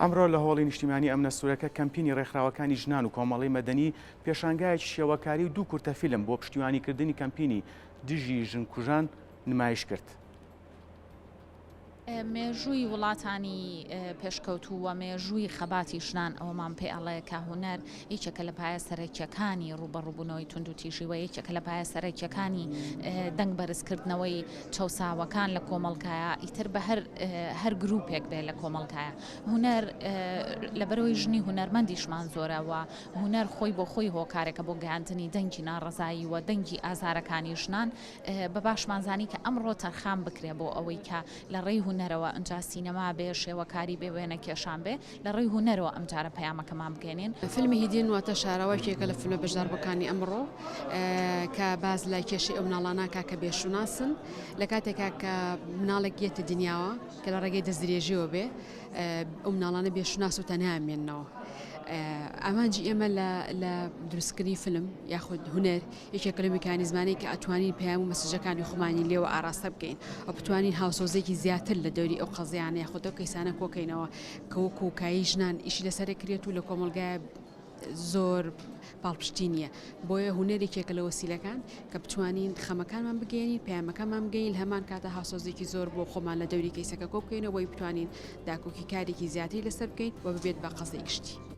ئەمڕۆ لە هۆڵی نیشتیمانی ئەمنە سوورەکە کەمپینی ڕێکخراوەکانی ژنان و کۆمەڵەی مەدەنی پێشانگایەکی شێوەکاری و دوو کورتە فیلم بۆ پشتیوانیکردنی کەمپینی دژی ژنکوژان نمایش کرد. مێژووی وڵاتانی پێشکەوتوو و مێژووی خەباتی ژنان ئەوەمان پێ ئەڵێ کە هونەر یەکێکە لە پایە سەرەکیەکانی ڕووبەڕووبوونەوەی توندوتیژی و یەکێکە لە پایە سەرەکیەکانی دەنگ بەرزکردنەوەی چەوساوەکان لە کۆمەڵگایە ئیتر بە هەر هەر گروپێک بێ لە کۆمەڵگایە هونەر لەبەرەوەی ژنی هونەرمەندیشمان زۆرە و هونەر خۆی بۆ خۆی هۆکارێکە بۆ گەیاندنی دەنگی ناڕەزایی و دەنگی ئازارەکانی ژنان بە باشمان زانی کە ئەمڕۆ تەرخان بکرێ بۆ ئەوەی کە لە ڕێی هونەرەوە ئنجا سینەما بێ، شێوەکاری بێ، وێنەکێشان بێ، لە ڕێی هونەرەوە ئەمجارە پەیامەکەمان بگەیەنین. فیلمی Hidden واتە شاراوە یەکێکە لە فیلمە بەشداربووەکانی ئەمڕۆ کە باس لە کێشەی ئەو مناڵانە کا کە بێ شوناسن لە کاتێکا کە مناڵێک یەتە دنیاوە کە لە ڕێگەی دەستدرێژیەوە بێ ئەو مناڵانە بێ شوناس و تەنها مێننەوە. ئامانجی ئێمە لە دروستکردنی فیلم یاخود هونەر یەکێکە لەو میکانیزمانەی کە ئەتوانین پەیام و مەسجەکانی خۆمانی لێوە ئاراستە بکەین و بتوانین هاوسۆزێکی زیاتر لە دەوری ئەو قەزیانە یاخود ئەو کەیسانە کۆکەینەوە کە وەکو کایەی ژنان ئیشی لەسەر کرێت و لە کۆمەڵگای زۆر پاڵپشتی نییە بۆیە هونەر یەکێکە لە وەسیلەکان کە بتوانین خەمەکانمان بگەێنین پەیامەکانمان بگەین هەمان کاتە هاوسۆزێکی زۆر بۆ خۆمان لە دەوری کەیسەکە کۆ بکەینەوە بۆی بتوانین داکۆکی کارێکی زیاتری لەسەر بکەین و ببێت بە قەزیەی گشتی.